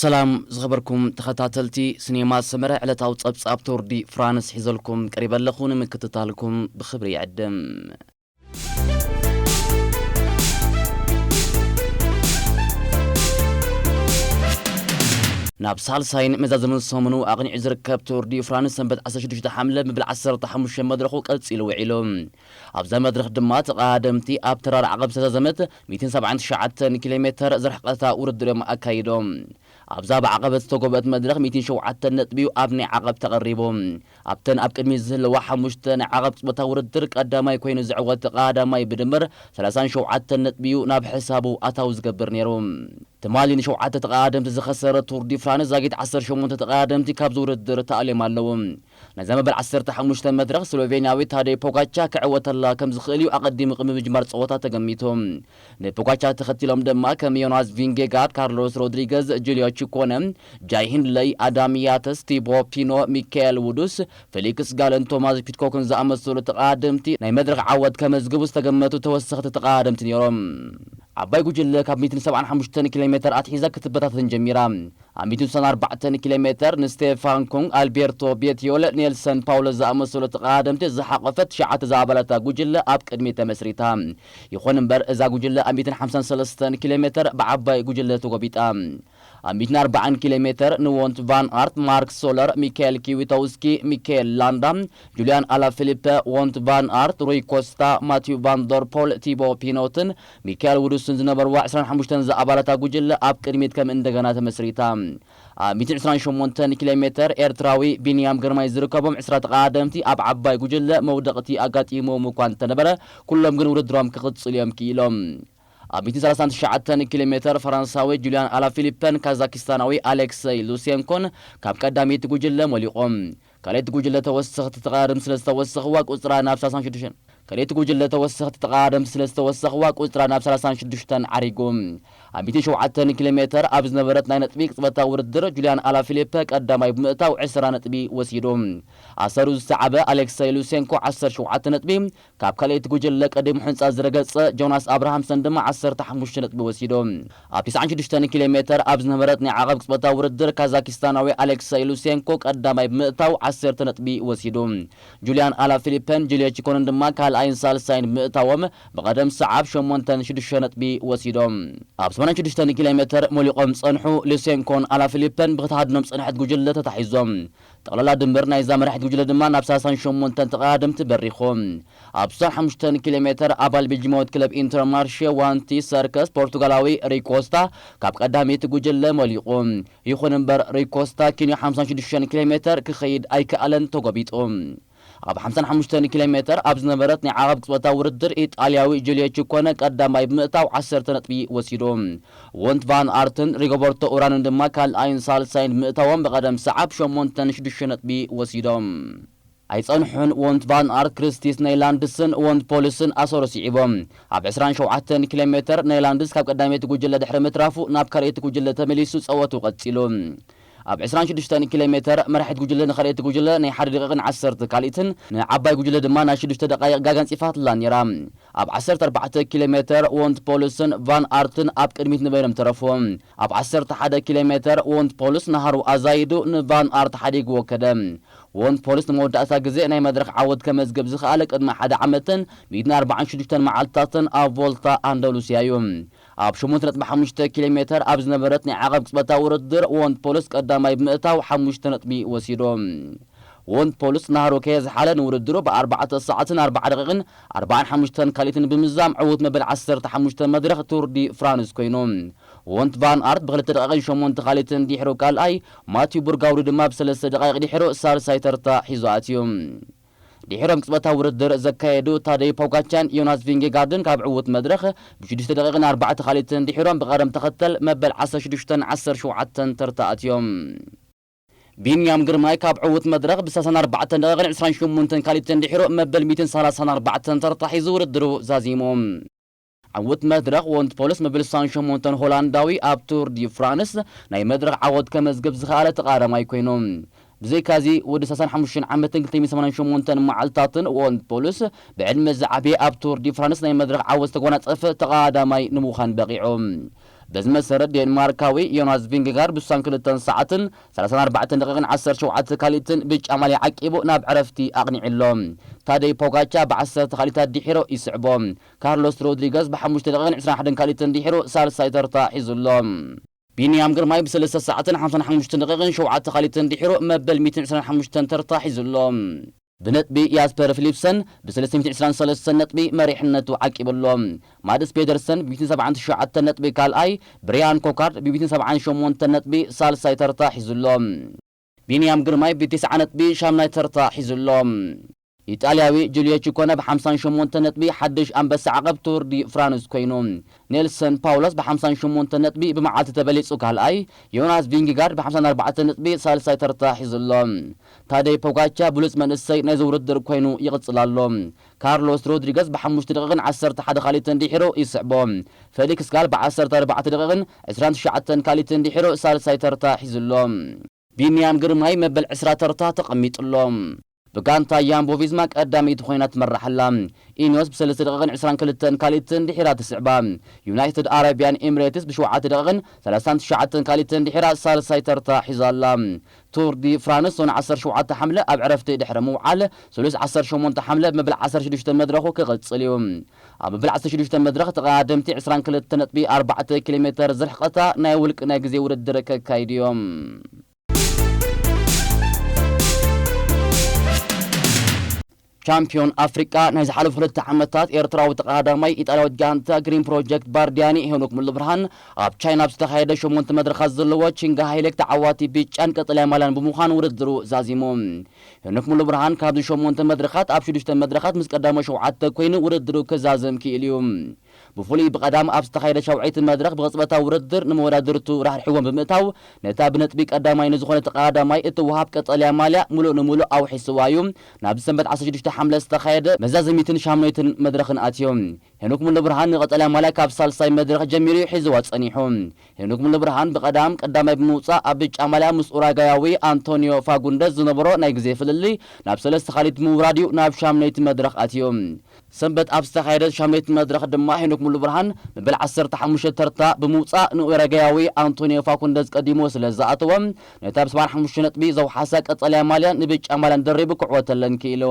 ሰላም ዝኸበርኩም ተኸታተልቲ ሲኔማ ሰመረ፣ ዕለታዊ ጸብጻብ ቱር ዲ ፍራንስ ሒዘልኩም ቀሪበ ኣለኹ። ንምክትታልኩም ብኽብሪ ይዕድም። ናብ ሳልሳይን መዛዘምን ሰሙኑ ኣቕኒዑ ዝርከብ ቱር ዲ ፍራንስ ሰንበት ዓሰርተ ሽዱሽተ ሓምለ መበል ዓሰርተ ሓሙሽተ መድረኹ ቀጺሉ ውዒሉ። ኣብዛ መድረኽ ድማ ተቐዳደምቲ ኣብ ተራር ዓቐብ ዝተዛዘመት ሚእትን ሰብዓን ትሽዓተን ኪሎ ሜተር ዝርሕቐታ ውድድር እዮም ኣካይዶም። ኣብዛ ብዓቐበት ዝተጎብአት መድረኽ ሚእትን ሸውዓተን ነጥቢ እዩ ኣብ ናይ ዓቐብ ተቐሪቡ። ኣብተን ኣብ ቅድሚት ዝህለዋ ሓሙሽተ ናይ ዓቐብ ቅጽበታዊ ውድድር ቀዳማይ ኮይኑ ዝዕወት ተቐዳማይ ብድምር ሰላሳን ሸውዓተን ነጥቢ እዩ ናብ ሕሳቡ ኣታዊ ዝገብር ነይሩ። ትማሊ ንሸውዓተ ተቐዳደምቲ ዝኸሰረ ቱር ዲ ፍራንስ ዛጊት ዓሰርተ ሸሞንተ ተቐዳደምቲ ካብዚ ውድድር ተኣልዮም ኣለዉ። ነዛ መበል ዓሰርተ ሓሙሽተ መድረኽ ስሎቬንያዊ ታደይ ፖጋቻ ክዕወተላ ከም ዝኽእል እዩ ኣቐዲሙ ቅድሚ ምጅማር ጸወታ ተገሚቱ። ንፖጋቻ ተኸቲሎም ድማ ከም ዮናስ ቪንጌጋርድ፣ ካርሎስ ሮድሪገዝ፣ ጁልዮ ቺኮነ፣ ጃይ ሂንድለይ፣ ኣዳም ያተስ፣ ቲቦ ፒኖ፣ ሚካኤል ውዱስ፣ ፌሊክስ ጋለን፣ ቶማስ ፒትኮክን ዝኣመሰሉ ተቐዳደምቲ ናይ መድረኽ ዓወት ከመዝግቡ ዝተገመቱ ተወሰኽቲ ተቐዳደምቲ ነይሮም። ዓባይ ጉጅለ ካብ ሚእትን ሰብዓን ሓሙሽተን ኪሎ ሜተር ኣትሒዛ ክትበታተን ጀሚራ። ኣብ ሚእትን ስሳን ኣርባዕተን ኪሎ ሜተር ንስቴፋን ኩንግ፣ ኣልቤርቶ ቤትዮል፣ ኔልሰን ፓውሎ ዝኣመሰሉ ተቐዳደምቲ ዝሓቖፈት ትሽዓተ ዝኣባላታ ጉጅለ ኣብ ቅድሚት ተመስሪታ። ይኹን እምበር፣ እዛ ጉጅለ ኣብ ሚእትን ሓምሳን ሰለስተን ኪሎ ሜተር ብዓባይ ጉጅለ ተጎቢጣ። ኣብ ሚእትን ኣርባዓን ኪሎ ሜተር ንዎንት ቫን ኣርት፣ ማርክ ሶለር፣ ሚካኤል ኪዊቶውስኪ፣ ሚካኤል ላንዳ፣ ጁልያን ኣላፊሊፐ፣ ዎንት ቫን ኣርት፣ ሩይ ኮስታ፣ ማቲዩ ቫን ደር ፖል፣ ቲቦ ፒኖትን ሚካኤል ውዱስን ዝነበርዋ ዕስራን ሓሙሽተን ዝኣባላታ ጉጅለ ኣብ ቅድሚት ከም እንደገና ተመስሪታ። ኣብ ሚእትን ዕስራን ሸሞንተን ኪሎ ሜተር ኤርትራዊ ቢንያም ግርማይ ዝርከቦም ዕስራ ተቐዳደምቲ ኣብ ዓባይ ጉጅለ መውደቕቲ ኣጋጢሞም እኳ እንተነበረ፣ ኩሎም ግን ውድድሮም ክቕጽሉ እዮም ክኢሎም። ኣብ ሚእትን ሰላሳን ትሽዓተን ኪሎ ሜተር ፈረንሳዊ ጁልያን ኣላፊሊፐን ካዛኪስታናዊ ኣሌክሰይ ሉሴንኮን ካብ ቀዳመይቲ ጉጅለ ሞሊቖም። ካልኣይቲ ጉጅለ ተወሰኽቲ ተቐዳደምቲ ስለ ዝተወሰኽዋ ቁጽራ ናብ ሰላሳን ሽዱሽተን ካልኣይቲ ጉጅለ ተወሰኽቲ ተቐዳደምቲ ስለ ዝተወሰኽዋ ቁጽራ ናብ ሰላሳን ሽዱሽተን ዓሪጉ። ኣብ ሚእትን ሸውዓተን ኪሎ ሜተር ኣብ ዝነበረት ናይ ነጥቢ ቅጽበታዊ ውድድር ጁልያን ኣላፊሊፐ ቀዳማይ ብምእታው ዕስራ ነጥቢ ወሲዱ። ኣሰሩ ዝሰዓበ ኣሌክሰይ ሉሴንኮ ዓሰርተ ሸውዓተ ነጥቢ፣ ካብ ካልኣይቲ ጉጅለ ቀዲሙ ሕንጻ ዝረገጸ ጆናስ ኣብርሃምሰን ድማ ዓሰርተ ሓሙሽተ ነጥቢ ወሲዱ። ኣብ ተስዓን ሽዱሽተን ኪሎ ሜተር ኣብ ዝነበረት ናይ ዓቐብ ቅጽበታዊ ውድድር ካዛኪስታናዊ ኣሌክሰይ ሉሴንኮ ቀዳማይ ብምእታው ዓሰርተ ነጥቢ ወሲዱ። ጁልያን ኣላፊሊፐን ጁልዮ ቺኮንን ድማ ካልኣይን ሳልሳይን ብምእታዎም ብቐደም ሰዓብ ሸሞንተን ሽዱሽተ ነጥቢ ወሲዶም። ኣብ ሰማንያን ሽዱሽተን ኪሎ ሜተር ሞሊቖም ዝጸንሑ ሉሴንኮን ኣላፊሊፐን ብክትሃድኖም ዝጸንሐት ጉጅለ ተታሒዞም። ጠቕላላ ድምር ናይዛ መራሒት ጉጅለ ድማ ናብ ሰላሳን ሸሞንተን ተቐዳደምቲ በሪኹ። ኣብ ስሳን ሓሙሽተን ኪሎ ሜተር ኣባል ቤልጂማዊት ክለብ ኢንተርማርሼ ዋንቲ ሰርከስ ፖርቱጋላዊ ሪኮስታ ካብ ቀዳመይቲ ጉጅለ ሞሊቑ። ይኹን እምበር ሪኮስታ ኪንዮ ሓምሳን ሽዱሽተን ኪሎ ሜተር ክኸይድ ኣይከኣለን፣ ተጎቢጡ። ኣብ ሓምሳን ሓሙሽተን ኪሎ ሜተር ኣብ ዝነበረት ናይ ዓቐብ ቅጽበታዊ ውድድር ኢጣልያዊ ጁልዮ ቺኮነ ቀዳማይ ብምእታው ዓሰርተ ነጥቢ ወሲዱ። ወንት ቫን ኣርትን ሪጎበርቶ ኡራንን ድማ ካልኣይን ሳልሳይን ብምእታዎም ብቐደም ሰዓብ ሸሞንተን ሽዱሽተ ነጥቢ ወሲዶም። ኣይጸንሑን። ወንት ቫን ኣርት፣ ክርስቲስ ኔይላንድስን ወንት ፖልስን ኣሰሩ ስዒቦም። ኣብ ዕስራን ሸውዓተን ኪሎ ሜተር ኔይላንድስ ካብ ቀዳመይቲ ጉጅለ ድሕሪ ምትራፉ ናብ ካልኣይቲ ጉጅለ ተመሊሱ ጸወቱ ቀጺሉ። ኣብ ዕስራን ሽዱሽተን ኪሎ ሜተር መራሒት ጉጅለ ንኻልኣይቲ ጉጅለ ናይ ሓደ ደቂቕን ዓሰርተ ካልኢትን ንዓባይ ጉጅለ ድማ ናይ ሽዱሽተ ደቃይቕ ጋጋ ኣንጺፋትላ ነይራ። ኣብ ዓሰርተ ኣርባዕተ ኪሎ ሜተር ወንት ፖልስን ቫን ኣርትን ኣብ ቅድሚት ንበይኖም ተረፉ። ኣብ ዓሰርተ ሓደ ኪሎ ሜተር ወንት ፖልስ ናሃሩ ኣዛይዱ ንቫን ኣርት ሓዲግዎ ከደ። ወንት ፖልስ ንመወዳእታ ግዜ ናይ መድረኽ ዓወት ከመዝግብ ዝኸኣለ ቅድሚ ሓደ ዓመትን ሚእትን ኣርባዓን ሽዱሽተን መዓልትታትን ኣብ ቮልታ ኣንዳሉስያ እዩ። ኣብ ሸሞንተ ነጥቢ ሓሙሽተ ኪሎ ሜተር ኣብ ዝነበረት ናይ ዓቐብ ቅጽበታዊ ውድድር ወንት ፖልስ ቀዳማይ ብምእታው ሓሙሽተ ነጥቢ ወሲዱ። ወንት ፖልስ ናህሩ ከየዝሓለ ንውድድሩ ብኣርባዕተ ሰዓትን ኣርባዓ ደቂቕን ኣርባዓን ሓሙሽተን ካልኢትን ብምዛም ዕዉት መበል ዓሰርተ ሓሙሽተ መድረኽ ቱር ዲ ፍራንስ ኮይኑ። ወንት ቫን ኣርት ብክልተ ደቂቕን ሸሞንተ ካልኢትን ድሕሩ ካልኣይ፣ ማቲው ቡርጋውሪ ድማ ብሰለስተ ደቃይቕ ድሕሩ ሳልሳይ ተርታ ሒዙ ኣትዩ። ድሒሮም ቅጽበታዊ ውድድር ዘካየዱ ታደይ ፖጋቻን ዮናስ ቪንጌጋርድን ካብ ዕዉት መድረኽ ብሽዱሽተ ደቂቕን ኣርባዕተ ካልኢትን ድሒሮም ብቐደም ተኸተል መበል ዓሰርተ ሽዱሽተን ዓሰርተ ሸውዓተን ተርታ ኣትዮም። ቢንያም ግርማይ ካብ ዕዉት መድረኽ ብሰላሳን ኣርባዕተን ደቂቕን ዕስራን ሸሞንተን ካልኢትን ድሒሩ መበል ሚእትን ሰላሳን ኣርባዕተን ተርታ ሒዙ ውድድሩ ዛዚሙ። ዕዉት መድረኽ ወንት ፖልስ መበል ስሳን ሸሞንተን ሆላንዳዊ ኣብ ቱር ዲ ፍራንስ ናይ መድረኽ ዓወት ከመዝግብ ዝኸኣለ ተቓዳማይ ኮይኑ። ብዘይካዚ ወዲ ሰላሳን ሓሙሽተን ዓመትን ክልተ ሚእትን ሰማንያን ሸሞንተን መዓልታትን ወንት ፖልስ ብዕድመ ዝዓበየ ኣብ ቱር ዲ ፍራንስ ናይ መድረኽ ዓወት ዝተጎናጸፈ ተቓዳማይ ንምዃን በቒዑ። በዚ መሰረት ዴንማርካዊ ዮናስ ቪንግጋርድ ብሳን ክልተን ሰዓትን ሰላሳን ኣርባዕተን ደቂቕን ዓሰርተ ሸውዓተ ካልኢትን ብጫ ማልያ ዓቂቡ ናብ ዕረፍቲ ኣቕኒዑ ኣሎ። ታደይ ፖጋቻ ብዓሰርተ ካልኢታት ድሒሩ ይስዕቦ። ካርሎስ ሮድሪገዝ ብሓሙሽተ ደቂቕን ዕስራን ሓደን ካልኢትን ድሒሩ ሳልሳይ ተርታ ሒዙ ኣሎ። ቢንያም ግርማይ ብሰለስተ ሰዓትን ሓምሳን ሓሙሽተን ደቂቕን ሸውዓተ ካልኢትን ድሒሩ መበል ሚእትን ዕስራን ሓሙሽተን ተርታ ሒዙ ኣሎ። ብነጥቢ ያስፐር ፊሊፕሰን ብ ሰለስተ ሚእትን ዕስራን ሰለስተን ነጥቢ መሪሕነቱ ዓቂቡ ኣሎ። ማድስ ፔደርሰን ብ ሚእትን ሰብዓን ትሽዓተን ነጥቢ ካልኣይ፣ ብሪያን ኮካርድ ብ ሚእትን ሰብዓን ሸሞንተን ነጥቢ ሳልሳይ ተርታ ሒዙ ኣሎ። ቢንያም ግርማይ ብተስዓ ነጥቢ ሻምናይ ተርታ ሒዙ ኣሎ። ኢጣልያዊ ጁልዮ ቺኮነ ብ ሓምሳን ሸሞንተን ነጥቢ ሓድሽ ኣንበሳ ዓቐብ ቱር ዲ ፍራንስ ኮይኑ። ኔልሰን ፓውሎስ ብ ሓምሳን ሸሞንተን ነጥቢ ብመዓልቲ ተበሊጹ ካልኣይ፣ ዮናስ ቪንግጋርድ ብ ሓምሳን ኣርባዕተን ነጥቢ ሳልሳይ ተርታ ሒዙ ኣሎ። ታደይ ፖጋቻ ብሉጽ መንእሰይ ናይዚ ውድድር ኮይኑ ይቕጽል ኣሎ። ካርሎስ ሮድሪገዝ ብሓሙሽተ ደቂቕን ዓሰርተ ሓደ ካልኢትን ድሒሩ ይስዕቦ። ፌሊክስ ጋል ብዓሰርተ ኣርባዕተ ደቂቕን ዕስራን ትሽዓተን ካልኢትን ድሒሩ ሳልሳይ ተርታ ሒዙ ኣሎ። ቢንያም ግርማይ መበል ዕስራ ተርታ ተቐሚጡ ኣሎ። ብጋንታ ያምቦ ቪዝማ ቀዳመይቲ ኮይና ትመራሕ ኣላ። ኢኒዮስ ብሰለስተ ደቂቕን ዕስራን ክልተን ካልኢትን ድሒራ ትስዕባ። ዩናይትድ ኣረቢያን ኤምሬትስ ብሸውዓተ ደቂቕን ሰላሳን ትሽዓተን ካልኢትን ድሒራ ሳልሳይ ተርታ ሒዛ ኣላ። ቱር ዲ ፍራንስ ዞን ዓሰርተ ሸውዓተ ሓምለ ኣብ ዕረፍቲ ድሕሪ ምውዓል፣ ስሉስ ዓሰርተ ሸሞንተ ሓምለ ብመበል ዓሰርተ ሽዱሽተ መድረኹ ክቕጽል እዩ። ኣብ መበል ዓሰርተ ሽዱሽተ መድረኽ ተቐዳደምቲ ዕስራን ክልተ ነጥቢ ኣርባዕተ ኪሎ ሜተር ዝርሕቐታ ናይ ውልቂ ናይ ግዜ ውድድር ከካይዱ እዮም። ቻምፒዮን ኣፍሪቃ ናይ ዝሓለፉ ክልተ ዓመታት ኤርትራዊ ተቐዳዳማይ ኢጣልያዊት ጋንታ ግሪን ፕሮጀክት ባርዲያኒ ሄኖክ ሙሉብርሃን ኣብ ቻይና ኣብ ዝተኻየደ ሸሞንተ መድረኻት ዘለዎ ቺንጋ ሃይሌክ ተዓዋቲ ብጫን ቀጠልያ ማልያን ብምዃን ውድድሩ ዛዚሙ። ሄኖክ ሙሉብርሃን ካብዚ ሸሞንተ መድረኻት ኣብ ሽዱሽተ መድረኻት ምስ ቀዳሞ ሸውዓተ ኮይኑ ውድድሩ ክዛዝም ክኢሉ እዩ። ብፍሉይ ብቐዳም ኣብ ዝተኻየደ ሻውዓይቲ መድረኽ ብቕጽበታዊ ውድድር ንመወዳድርቱ ራሕሪሕዎም ብምእታው፣ ነታ ብነጥቢ ቀዳማይ ንዝኾነ ተቐዳዳማይ እትወሃብ ቀጠልያ ማልያ ምሉእ ንምሉእ ኣውሒስዋ እዩ። ናብዚ ሰንበት ዓሰርተ ሽዱሽተ ሓምለ ዝተኻየደ መዛዘሚትን ሻምናይትን መድረኽን ኣትዮም። ሄኖክ ሙሉብርሃን ንቀጠልያ ማልያ ካብ ሳልሳይ መድረኽ ጀሚሩ እዩ ሒዝዋ ጸኒሑ። ሄኖክ ሙሉብርሃን ብቐዳም ቀዳማይ ብምውጻእ ኣብ ብጫ ማልያ ምስ ኡራጋያዊ ኣንቶኒዮ ፋጉንደስ ዝነበሮ ናይ ግዜ ፍልልይ ናብ ሰለስተ ካልኢት ብምውራድ እዩ ናብ ሻምናይቲ መድረኽ ኣትዩ። ሰንበት ኣብ ዝተኻየደ ሻምናይቲ መድረኽ ድማ ሄኖክ ሙሉብርሃን መበል ዓሰርተ ሓሙሽተ ተርታ ብምውጻእ ንኡራጋያዊ ኣንቶኒዮ ፋኩንደዝ ቀዲሙ ስለ ዝኣተወ፣ ነታ ብ ሰብዓን ሓሙሽተ ነጥቢ ዘውሓሳ ቀጠልያ ማልያን ንብጫ ማልያን ደሪቡ ክዕወተለን ክኢሉ።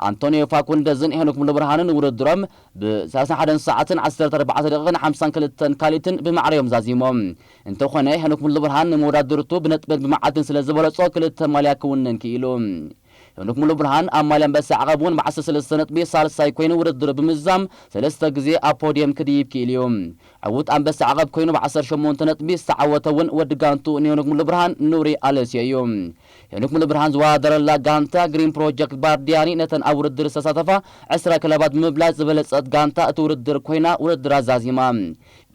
ኣንቶኒዮ ፋኩንደዝን ሄኖክ ሙሉብርሃንን ውድድሮም ብ ሰላሳን ሓደን ሰዓትን ዓሰርተ ኣርባዕተ ደቂቕን ሓምሳን ክልተን ካልኢትን ብማዕረ እዮም ዛዚሞም። እንተኾነ ሄኖክ ሙሉብርሃን ንመወዳድርቱ ብነጥብን ብመዓልትን ስለ ዝበለጾ ክልተ ማልያ ክውንን ክኢሉ። ሄኖክ ሙሉብርሃን ኣብ ማልያ ኣንበሳ ዓቐብ እውን ብዓሰርተ ሰለስተ ነጥቢ ሳልሳይ ኮይኑ ውድድሩ ብምዝዛም ሰለስተ ግዜ ኣብ ፖድየም ክድይብ ክኢሉ እዩ። ዕዉት ኣንበሳ ዓቐብ ኮይኑ ብዓሰርተ ሸሞንተ ነጥቢ ዝተዓወተ እውን ወዲ ጋንቱ ንሄኖክ ሙሉብርሃን ኑሪ ኣለስዮ እዩ። ሄኖክ ሙሉብርሃን ዝወዳደረላ ጋንታ ግሪን ፕሮጀክት ባርዲያኒ ነተን ኣብ ውድድር ዝተሳተፋ ዕስራ ክለባት ብምብላጽ ዝበለጸት ጋንታ እቲ ውድድር ኮይና ውድድራ ዛዚማ።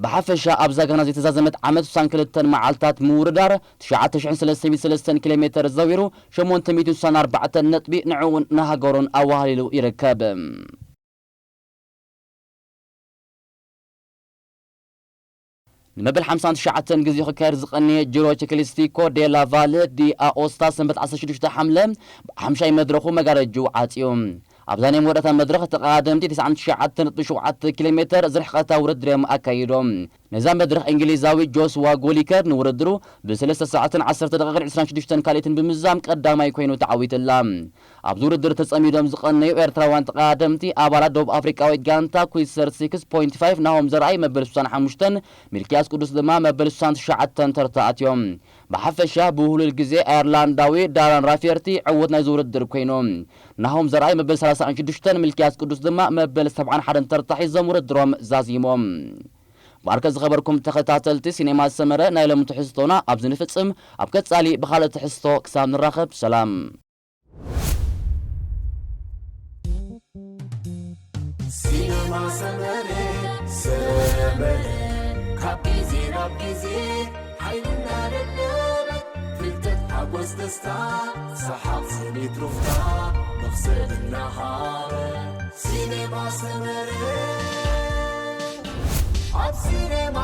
ብሓፈሻ ኣብዛ ጋና ዘይተዛዘመት ዓመት ስሳን ክልተን መዓልታት ምውርዳር ትሽዓተ ሽሕን ሰለስተን ሚእትን ሰለስተን ኪሎ ሜተር ዘዊሩ ሸሞንተ ሚእትን ስሳን ኣርባዕተን ነጥቢ ንዕኡን ንሃገሩን ኣዋህሊሉ ይርከብ። ንመበል ሓምሳን ትሽዓተን ግዜ ክካየድ ዝቐነየ ጅሮ ቺክሊስቲኮ ዴላ ቫለ ዲ ኣኦስታ ሰንበት ዓሰርተ ሽዱሽተ ሓምለ ብሓምሻይ መድረኹ መጋረጅኡ ዓጽዩ። ኣብዛ ናይ መወዳእታ መድረኽ ተቐዳደምቲ ተስዓን ትሽዓተን ነጥቢ ሸውዓተ ኪሎ ሜተር ዝርሕቐታ ውድድር እዮም ኣካይዶም። ነዛ መድረኽ እንግሊዛዊ ጆስዋ ጎሊከር ንውድድሩ ብሰለስተ ሰዓትን ዓሰርተ ደቂቕን ዕስራን ሽዱሽተን ካልኢትን ብምዝዛም ቀዳማይ ኮይኑ ተዓዊትላ። ኣብዚ ውድድር ተጸሚዶም ዝቐነዩ ኤርትራውያን ተቐዳደምቲ ኣባላት ደቡብ ኣፍሪቃዊት ጋንታ ኩይሰር ሲክስ ፖይንት ፋይቭ ናሆም ዘርኣይ መበል ስሳን ሓሙሽተን፣ ሚልክያስ ቅዱስ ድማ መበል ስሳን ትሽዓተን ተርታ ኣትዮም። ብሓፈሻ ብውህሉል ግዜ ኣየርላንዳዊ ዳራን ራፌርቲ ዕዉት ናይዚ ውድድር ኮይኑ። ናሆም ዘርኣይ መበል ሰላሳን ሽዱሽተን፣ ሚልክያስ ቅዱስ ድማ መበል ሰብዓን ሓደን ተርታ ሒዞም ውድድሮም ዛዚሞም። ባርከ ዝኸበርኩም ተኸታተልቲ ሲኔማ ሰመረ ናይ ሎሚ ትሕዝቶና ኣብዚ ንፍጽም። ኣብ ቀጻሊ ብኻልእ ትሕዝቶ ክሳብ ንራኸብ ሰላም። ሲነማ ሰመረ፣ ሰመረ፣ ካብ ግዜ ናብ ግዜ ሓይሊ እናደለበ፣ ፍልጠት፣ ሓጎስ፣ ደስታ፣ ሰሓቕ፣ ስኒት፣ ሩፍታ፣ መኽሰብ እናሃበ። ሲነማ ሰመረ፣ ኣብ ሲነማ